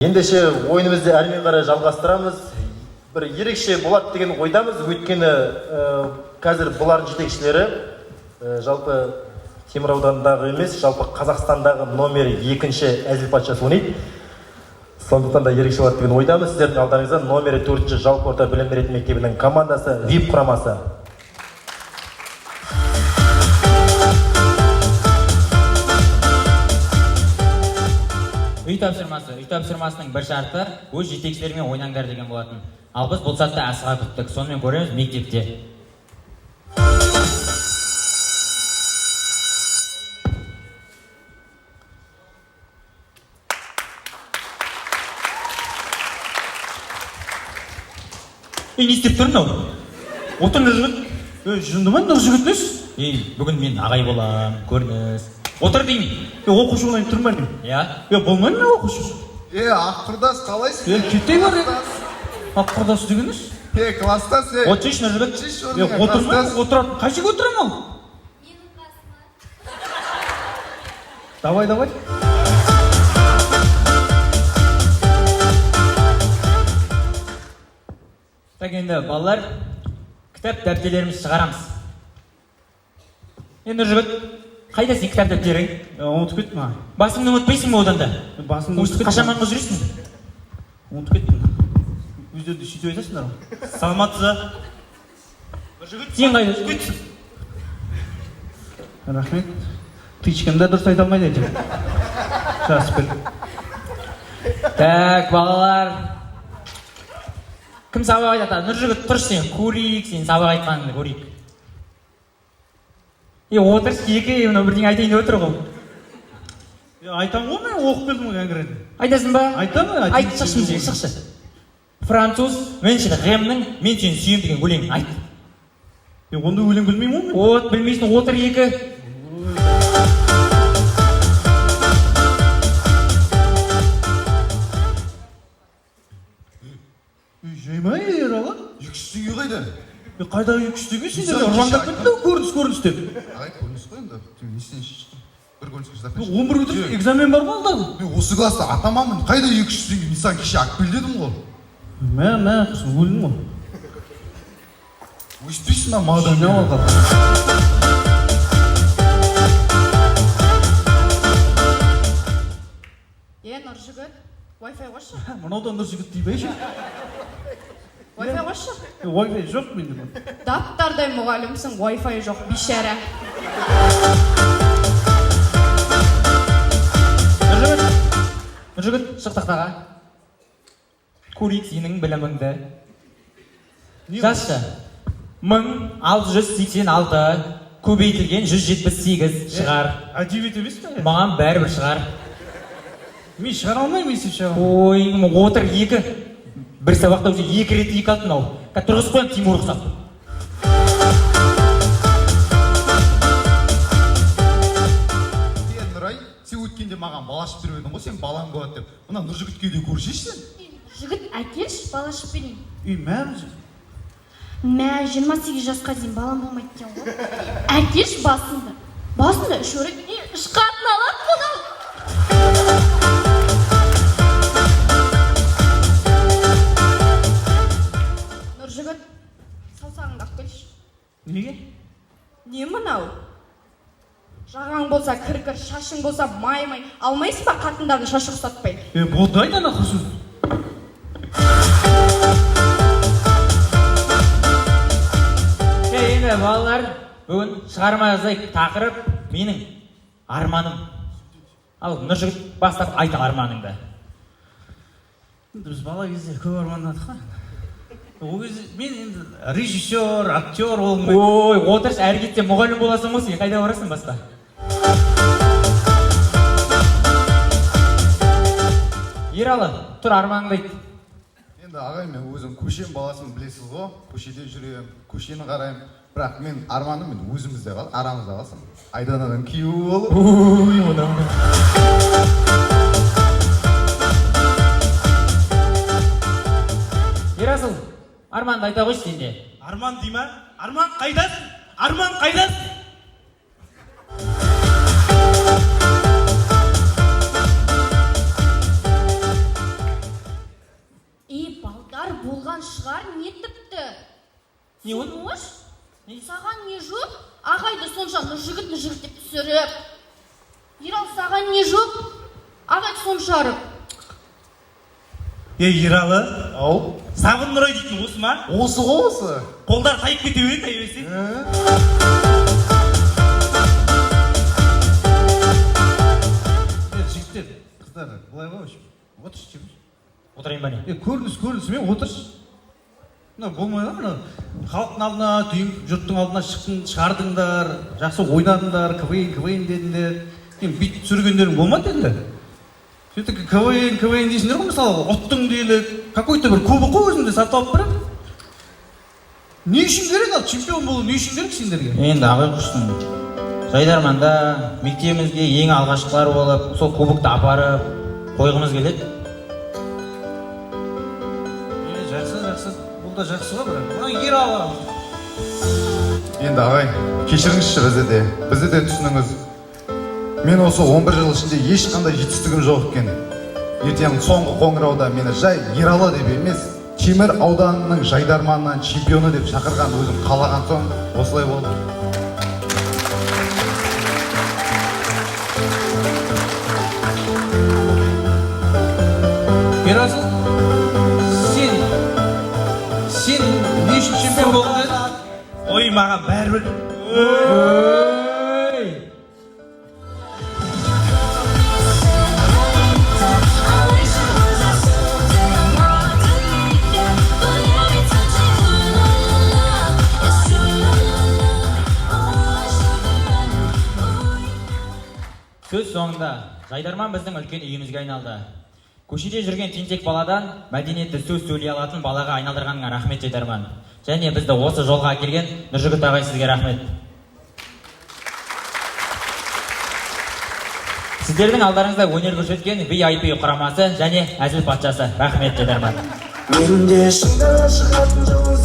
Ендеше ойынымызды әрмен қарай жалғастырамыз. Бір ерекше болады деген ойдамыз, өйткені қазір бұлардың жетекшілері жалпы Темір ауданындағы емес, жалпы Қазақстандағы номер 2 әзіл патшасы ойнайды. Сондықтан да ерекше болады деген ойдамыз. Сіздердің алдарыңызда номері 4 жалпы орта білім беретін мектебінің командасы ВИП құрамасы. Үй тапсырмасы. Үй тапсырмасының бір шарты өз жетекшілерімен ойнаңдар деген болатын. Ал біз бұл сәтті асыға күттік. Сонымен көреміз мектепте. Ей, не істеп тұр мынау? Отыр, Нұржігіт. Ей, жынды ма Нұржігіт несі? Ей, бүгін мен ағай болам, көрініс. Отыр деймін. Е, оқушы болайын тұрмын деймін. Иә. Е, болмаймын мен оқушы. Е, ақ құрдас, қалайсың? Е, кетейін бар еді. Ақ құрдас деген несі? Е, класстас, е. Отыршы, Нұржігіт. Шеш Е, орныңа, отырмаймын, класстас. отыратын. Қай жерге отырамын ал? Давай, давай. Так, енді балалар, кітап дәптерлерімізді шығарамыз. Енді Нұржігіт, қайда сен кітап дәптерің? Е, ұмытып кеттім ағай. Басыңды ұмытпайсың ба одан да? Е, басымды ұмытып кеттім. Қашан маңға жүресің? Ұмытып кеттім. Өздері де сөйтіп айтасыңдар ғой. Саламатсыз ба? Сен қайда жүрсің? Рахмет. Тычканы да дұрыс айта алмайды әйтеуір. Жас бір. Так, балалар. Кім сабақ айтады? Нұржігіт, тұршы сен, көрейік, сен сабақ айтқаныңды көрейік. Е, отыршы, екі, мынау бірдеңе айтайын деп отыр ғой. Е, айтамын ғой мен, оқып келдім ғой конкретно. Айтасың ба? Айтамын, айтамын. Айт, шықшы бізге, шықшы. Француз Меншін Ғемнің «Мен сені сүйемін» деген өлеңін айт. Е, онда өлең білмеймін ғой мен. От, білмейсің, отыр екі. Үй, жай ма, Ералы? 200 теңге қайда? Е, қайдағы 200 теңге сендер Сен ұрандап кеше кетті ғой, көрініс көрініс деп. Ағай, көрініс қой енді. Сен несіне шештің? Бір көрініске шыдап Е, 11 бітіріп экзамен бар ғой алдағы. Мен осы класста атаманмын. Қайда 200 теңге? Мен саған кеше алып кел дедім ғой. Мә, мә, құрсын, өлдім ғой. Өйстпейсің ба маған? Жинап алған. Е, Нұржігіт, Wi-Fi қосшы. Мынау да Нұржігіт дей бе ше? Wi-Fi қосшы. Е, Wi-Fi жоқ менде. Даптардай мұғалімсің, Wi-Fi жоқ, бейшара. Нұржігіт, Нұржігіт, шық тақтаға. Көрейік сенің біліміңді. Жазшы. 1686 көбейтілген 178 шығар. Әдебиет емес пе? Маған бәрібір шығар. Мен шығара алмаймын, есеп шығара алмаймын. Ой, отыр екі. Бір сабақта уже екі рет екі алды мынау. Қазір тұрғызып қоямын Тимур ұқсап. Е, Нұрай, сен өткенде маған бал ашып беріп едің ғой, сен балаң болады деп. Мына Нұржігітке де көрсеші сен. Жігіт, әкелші, бал ашып берейін. Үй, мә, Мә, 28 жасқа дейін балам болмайды екен ғой. Әкелші басыңды. Басында үш өрік, е, үш қатын алады мынау. Нұржігіт, саусағыңды алып келші. Неге? Не мынау? Жағаң болса кір-кір, шашың болса май-май. Алмайсың ба қатындардың шашы ұқсатпай? Е, болды айт ана құрсын. Е, енді балалар, бүгін шығарма жазайық. Тақырып менің арманым. Ал Нұржігіт, бастап айт арманыңды. Енді біз бала кезде көп армандадық қой. Ол кезде мен енді режиссер, актер болғым келді. Ой, отыршы, әрі кетсе мұғалім боласың ғой сен, қайда барасың басқа? Ералы, тұр, арманыңды айт. Енді ағай, мен өзім көшем баласымын, білесіз ғой. Көшеде жүремін, көшені қараймын. Бірақ мен арманым мен өзімізде қал, арамызда қалсын. Айданадан күйеуі болып. Ой, мынау. Ерасыл, арманды айта қойшы сен де. Арман дей ма? Арман қайдасың? Арман қайдасың? Не ол? Сыныш, саған не жоқ? Ағайды сонша Нұржігіт, Нұржігіт деп түсіріп. Ерал, саған не жоқ? Ағайды сонша ұрып. Ей, Ералы, Ау. Сабын Нұрай дейтін осы ма? Осы ғой, осы. Қолдар тайып кете береді, тайып берсе. Е, жігіттер, қыздар, былай ғой, в общем, отыршы, Тимур. Отырайын ба, не? Е, көрініс көрінісімен отыршы. Мына болмай ғой, мына халықтың алдына, дүйім жұрттың алдына шықтың, шығардыңдар, жақсы ойнадыңдар, КВН, КВН дедіңдер. Енді бүйтіп түсіргендерің болмады енді. Все-таки КВН, КВН дейсіңдер ғой, мысалы, ұттың делік, какой-то бір кубок қой, өзіңде сатып алып беремін. Не үшін керек ал, чемпион болу не үшін керек сендерге? Енді ағай құштың жайдарманда мектебімізге ең алғашқылар болып сол кубокты апарып қойғымыз келеді. Е, жақсы, жақсы, бұл да жақсы ғой, бірақ мына Ералы. Енді, ағай, кешіріңізші, бізді де түсініңіз. Мен осы 11 жыл ішінде ешқандай жетістігім жоқ екен. Ертең соңғы қоңырауда мені жай Ералы деп емес, Темір ауданының жайдарманынан чемпионы деп шақырған өзім қалаған соң осылай болды. Ерасыл, сен не үшін чемпион болдың дедің? Ой, маған бәрібір. Ей! Сөз соңында, жайдарман біздің үлкен үйімізге айналды. Көшеде жүрген тентек баладан мәдениетті сөз сөйлей алатын балаға айналдырғаныңа рахмет, жайдарман. Және бізді осы жолға әкелген Нұржігіт ағай, сізге рахмет. Сіздердің алдарыңызда өнер көрсеткен VIP құрамасы және әзіл патшасы. Рахмет, жайдарман. Менде шыңдала шығатын.